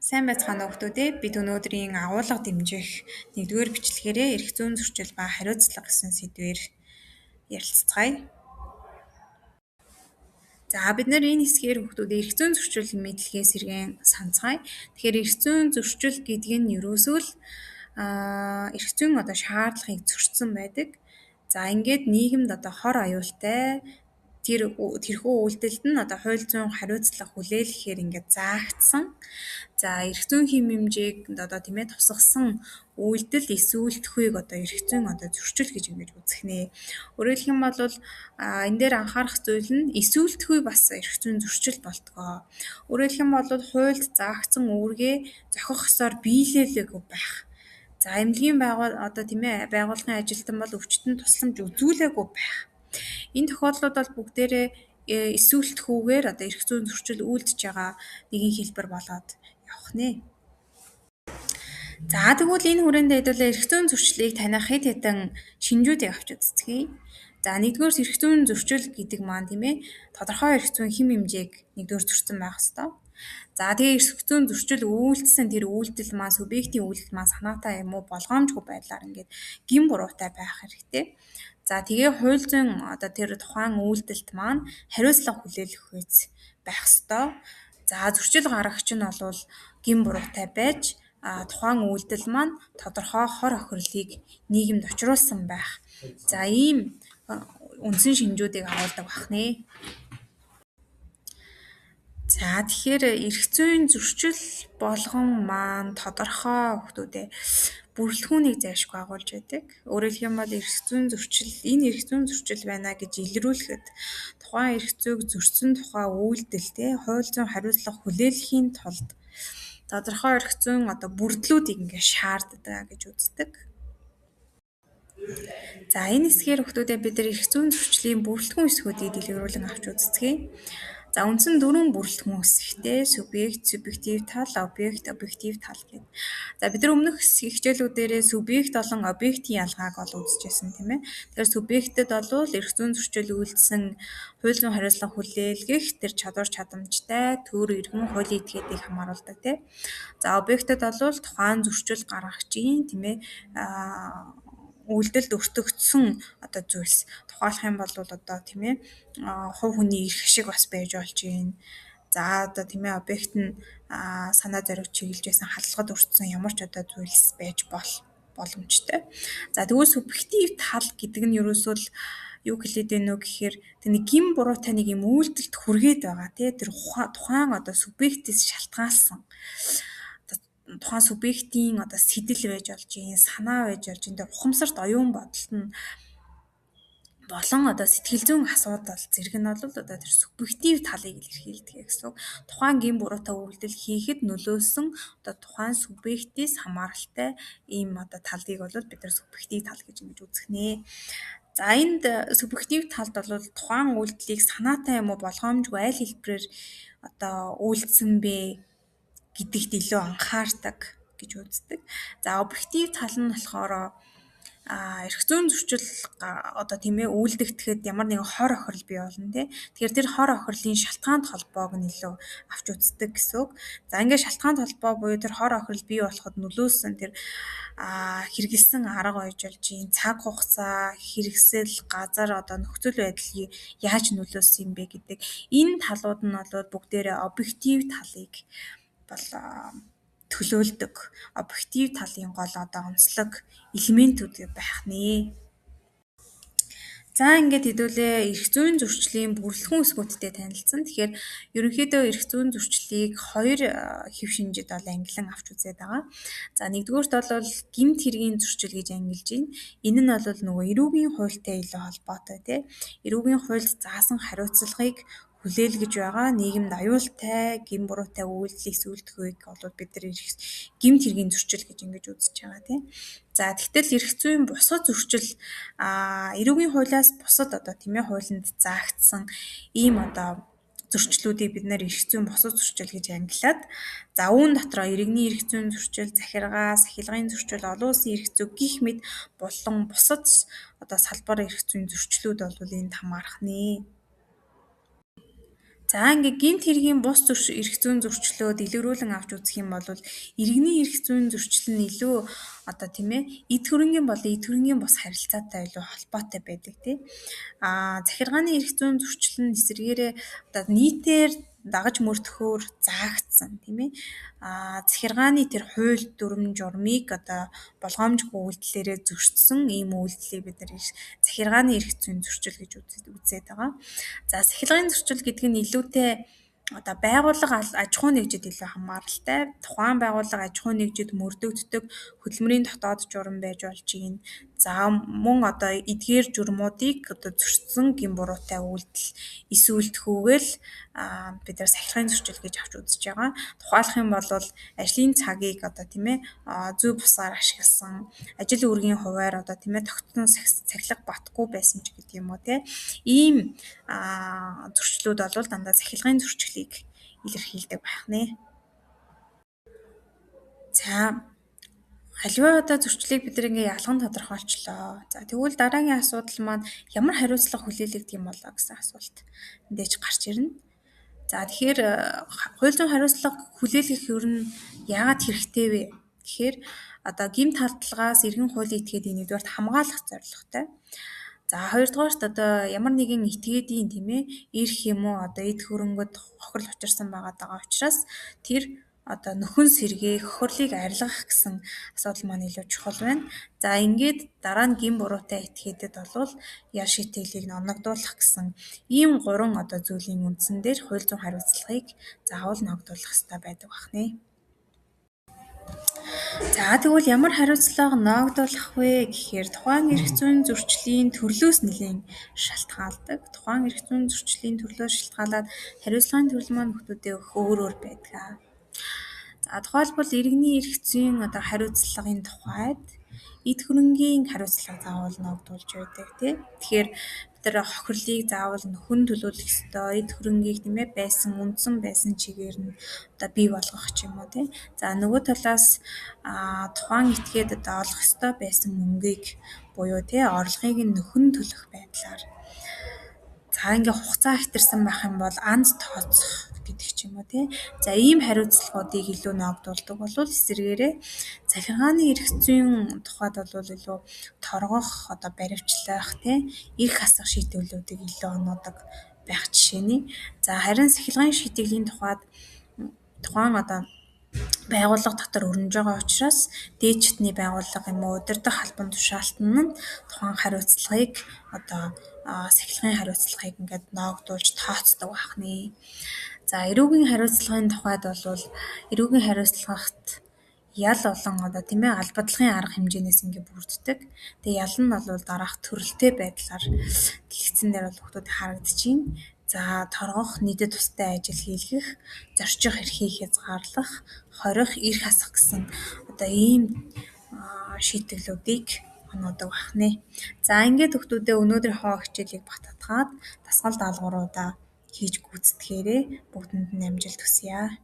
Сайн байцгаана уу хүмүүдээ. Бид өнөөдрийн агуулга дэмжих нэгдүгээр бичлэгээрээ эрх зүйн зөрчил ба хариуцлага гэсэн сэдвээр ярилцацгаая. За бид нэр энэ хэсгээр хүмүүдээ эрх зүйн зөрчил мэдлэгээ сэргээн санацгаая. Тэгэхээр эрх зүйн зөрчил гэдэг нь ерөөсөө л эрх зүйн одоо шаардлагыг зөрчсөн байдаг. За ингээд нийгэмд одоо хор аюултай тэрхүү үйлдэлд нь одоо хууль зүйн хариуцлага хүлээлгэхээр ингээд заагдсан. За эрх зүйн хэм хэмжээг одоо тийм ээ тусгасан үйлдэл эсүүлдэхүйг одоо эрх зүйн одоо зөрчил гэж ингэж үзэх нэ. Өөрөөр хэлэх юм бол энэ дээр анхаарах зүйл нь эсүүлдэхүй бас эрх зүйн зөрчил болдгоо. Өөрөөр хэлэх юм бол хуульд заагдсан үүргээ зохих ёсоор биелээлээгүй байх. За эмнэлгийн одоо тийм ээ байгууллагын ажилтан бол өвчтөнд тусламж үзүүлээгүй байх. Энэ тохиолдлууд бол бүгдээрээ эсүүлдэхүүгээр одоо эрх зүйн зөрчил үйлдэж байгаа нэгэн хэлбэр болоод явах нэ. За тэгвэл энэ хүрээнд хэдүүлээ эрх зүйн зөрчлийг таних хэд хэдэн шинжүүдийг авч үзцгээе. За нэгдүгээр эрх зүйн зөрчил гэдэг маань тийм ээ тодорхой эрх зүйн хэм хэмжээг нэгдүгээр зөрчсөн байх ёстой. За тэгээ эрх зүйн зөрчил үйлдсэн тэр үйлдэл маань субъектийн үйлдэл маань санаатай юм уу болгоомжгүй байдлаар ингээд гин буруутай байх хэрэгтэй. За тэгээ хууль зүйн одоо тэр тухайн үйлдэлт маань хариуцлага хүлээлгэх үйц байх ёстой. За зөрчил гаргагч нь бол гин буруутай байж тухайн үйлдэл маань тодорхой хор хохирлыг нийгэмд учруулсан байх. За ийм үндсэн шинжүүдийг агуулдаг байх нэ. За тэгэхээр эрх зүйн зөрчил болгон маань тодорхой хүмүүдээ бүрэлдэхүүнийг зайлшгүй агуулж байдаг. Өөрөөр хэлэх юм бол эрх зүйн зөрчил энэ эрх зүйн зөрчил байна гэж илрүүлэхэд тухайн эрх зүйг зөрчсөн тухай үйлдэл те хууль зүйн хариуцлага хүлээлгэхийн тулд тодорхой эрх зүйн одоо бүрдлүүдийг ингээд шаарддаг гэж үздэг. За энэ хэсгээр хүмүүдээ бид нар эрх зүйн зөрчлийн бүрэлдэхүүн хэсгүүдийг дэлгэрүүлэн авч үзцгээе. За үндсэн дөрвөн бүрэлдэхүүн хэсэгтэй субъект, субъектив тал, объект, объектив тал гэдэг. За бид нар өмнөх хичээлүүдээрээ субъект болон объектын ялгааг ол үзчихсэн тийм ээ. Тэгэхээр субъектэд бол эрх зүйн зөрчил үйлдсэн хууль зүйн хариуцлага хүлээлгэх тэр чадвар чадамжтай төр иргэн хуулийн этгээдийг хамааруулдаг тийм. За объектэд бол тухайн зөрчил гаргагчийн тийм ээ үйлдэлд өртөгдсөн одоо зүйлс. Тухайлах юм бол одоо тийм ээ хувь хүний эрх ашиг бас байж болж байна. За одоо тийм ээ объект нь санаа зориг чиглэж байсан халдлагад өртсөн ямар ч одоо зүйлс байж боломжтой. За тэгвэл субъектив тал гэдэг нь ерөөсөө л юу хэлээд байна вэ гэхээр тэр нэг гин буруутай нэг юм үйлдэлд хүргээд байгаа тий тэр тухайн одоо субъектээс шалтгаалсан тухайн субъектийн одоо сэтэл байж болж байна, санаа байж болж байна. Тэр ухамсарт оюун бодолт нь болон одоо сэтгэл зүйн асуудал зэрэг нь бол одоо тэр субъектив талыг илэрхийлдэг гэсэн үг. Тухайн гин буруутай үйлдэл хийхэд нөлөөлсөн одоо тухайн субъектээс хамааралтай ийм одоо талыг бол бид нар субъектив тал гэж ингэж үзэх нэ. За энд субъектив талд бол тухайн үйлдэлийг санаатай юм уу болгоомжгүй аль хэлбэрээр одоо үйлдсэн бэ гэдэгт илүү анхаардаг гэж үздэг. За объектив тал нь болохоор эрх зүйн зөрчил одоо тийм ээ үйлдэгдэхэд ямар нэгэн хор хохирол бий болно тий. Тэгэхээр тэр хор хохирлын шалтгаан холбоог нь илүү авч үздэг гэсэн үг. За ингээд шалтгаан холбоо буюу тэр хор хохирол бий болоход нөлөөлсөн тэр хэрэгэлсэн арга байж болж байна. Цаг хугацаа, хэрэгсэл, газар одоо нөхцөл байдал яаж нөлөөлсөн юм бэ гэдэг энэ талууд нь бол бүгдээрээ объектив талыг бол төлөөлдөг объектив талын гол одоо онцлог элементүүд байх нэ. За ингээд хэдүүлээ эрх зүйн зөрчлийн бүрэлдэхүүн хэсгүүдтэй танилцсан. Тэгэхээр ерөнхийдөө эрх зүйн зөрчлийг хоёр хэв шинжид бол ангилан авч үзээд байгаа. За нэгдүгээрт бол гэмт хэргийн зөрчил гэж ангилж байна. Энэ нь бол нөгөө эрүүгийн хуультай илүү холбоотой тий. Эрүүгийн хуульд заасан хариуцлагыг хүлээлгэж байгаа нийгэмд аюултай, гин буруутай үйлдэл эсүүлдэхүйг бол бид нар гэмт хэргийн зөрчил гэж ингэж үзэж байгаа тийм. За тэгтэл эрх зүйн бусад зөрчил эрүүгийн хуулиас бусад одоо тийм ээ хуулинд заагдсан ийм одоо зөрчлүүдийг бид нэр эрх зүйн бусад зөрчил гэж ангилаад за үүн дотроо иргэний эрх зүйн зөрчил, захиргаа, сахилгын зөрчил, олон улсын эрх зүй гэх мэт болон бусад одоо салбар эрх зүйн зөрчлүүд бол энд хамаарах нэ. За ингээ гэмт хэргийн бус эрх зүйн зөрчлөө дэлгэрүүлэн авч үзэх юм бол иргэний эрх зүйн зөрчил нь илүү одоо тийм ээ эд хөрөнгийн болон эд хөрөнгийн бус харилцаатай илүү холбоотой байдаг тий. Захиргааны эрх зүйн зөрчил нь эсрэгээрээ одоо нийтээр дагаж мөрдөхөөр заагдсан тийм ээ. Захиргааны тэр хууль дүрэм журмыг одоо болгоомжгүй үйлдэлээрээ зөрчсөн ийм үйлдэлийг бид нар захиргааны эрх зүйн зөрчил гэж үзээд байгаа. За сахилгын зөрчил гэдэг нь илүүтэй одоо байгууллага аж ахуй нэгжид илүү хамааралтай. Тухайн байгууллага аж ахуй нэгжид мөрдөгддөг хөдөлмөрийн дотоод журам байж болж байна. За мөн одоо эдгээр журмуудыг одоо зөрчсөн гэм буруутай үйлдэл эсүүлдэхүүгээл бид нар сахилгын зөрчил гэж авч үзэж байгаа. Тухайлах юм бол ажлын цагийг одоо тийм ээ зөв бусаар ашигласан, ажил үүргийн хуваар одоо тийм ээ тогтсон цахилга батгүй байсан ч гэдэг юм уу те. Ийм зөрчлүүд бол дандаа сахилгын зөрчлийг илэрхийлдэг байх нэ. За аливаа одоо зөрчлийг бид ингээ ялган тодорхойлчлоо. За тэгвэл дараагийн асуудал маань ямар хариуцлага хүлээлгдэг юм болоо гэсэн асуулт эндээж гарч ирнэ. За тэгэхээр хууль зүйн хариуцлага хүлээлгэх ер нь яагаад хэрэгтэй вэ? Тэгэхээр одоо гэмт халдлагаас иргэн хуулийн этгээдийн нэгдүгээрт хамгаалах зорилготой. За хоёрдугаарт одоо ямар нэгэн этгээдийн тийм ээ эрх юм уу одоо эд хөрөнгөд хохирол учирсан байгаад байгаа учраас тэр одоо нөхөн сэргээх, хохирлыг арилгах гэсэн асуудал маань илүү чухал байна. За ингээд дараа нь гэм буруутай этгээдэд болвол ял шийтгэлийг оногдуулах гэсэн ийм гурван одоо зүйлийн үндсэн дээр хууль зүйн хариуцлагыг заавал ногдуулах ёстой байдаг байна. За тэгвэл ямар хариуцлага ноогдуулах вэ гэхээр тухайн эрх зүйн зөрчлийн төрлөөс нэлээн шалтгаалдаг. Тухайн эрх зүйн зөрчлийн төрлөөс шалтгаалаад хариуцлагын төрөл маань хүмүүдээ өөр өөр байдаг. За тухайлбал иргэний эрх зүйн одоо хариуцлагын тухайд эд хөрөнгийн хариуцлага заавал ноогдуулж байдаг тий. Тэгэхээр бид нар хохирлыг заавал нөхөн төлөөлөх ёстой, эд хөрөнгийг тийм ээ байсан үндсэн байсан чигээр нь одоо бий болгох ч юм уу тий. За нөгөө талаас тухайн этгээд одоо олох ёстой байсан мөнгийг буюу тий орлогыг нь нөхөн төлөх байдлаар за ингээ хугацаа хэтэрсэн байх юм бол анд тооцох гэдэг ч юм уу тий. За ийм хариуцлагуудыг илүү ноогдуулдаг бол эсрэгээрээ захиргааны эрх зүйн тухайд бол илүү торгох, одоо баривчлах тий, эрх асах шийдвэрлүүдийг илүү оноодог байх жишээний. За харин сахилгын шийтгэлийн тухайд тухайн одоо байгууллага дотор өрнөж байгаа учраас дээд шатны байгууллага юм уу удирдах албан тушаалт нь тухайн хариуцлагыг одоо сахилгын хариуцлагыг ингээд ноогдуулж тооцдог байх нэ. За эрүүгийн хариуцлагын тухайд бол эрүүгийн хариуцлагт ял болон одоо тийм ээ албадлагын арга хэмжээнээс ингээд бүрддэг. Тэгээ ял нь бол дараах төрөлтэй байдлаар дэлгэцэн дээр бол хүмүүс харагдаж байна. За торгох, нийтэд тустай ажил хийлгэх, зорчих эрхийг хязгаарлах, хорих, эрх асах гэсэн одоо ийм шийтгэлүүдийг оноодог байх нэ. За ингээд хүмүүдээ өнөөдрийнхөө хичээлийг бататгаад дасгал даалгавруудаа хийж гүйцэтгээрэй. Бүгдэнд нь амжилт хүсье.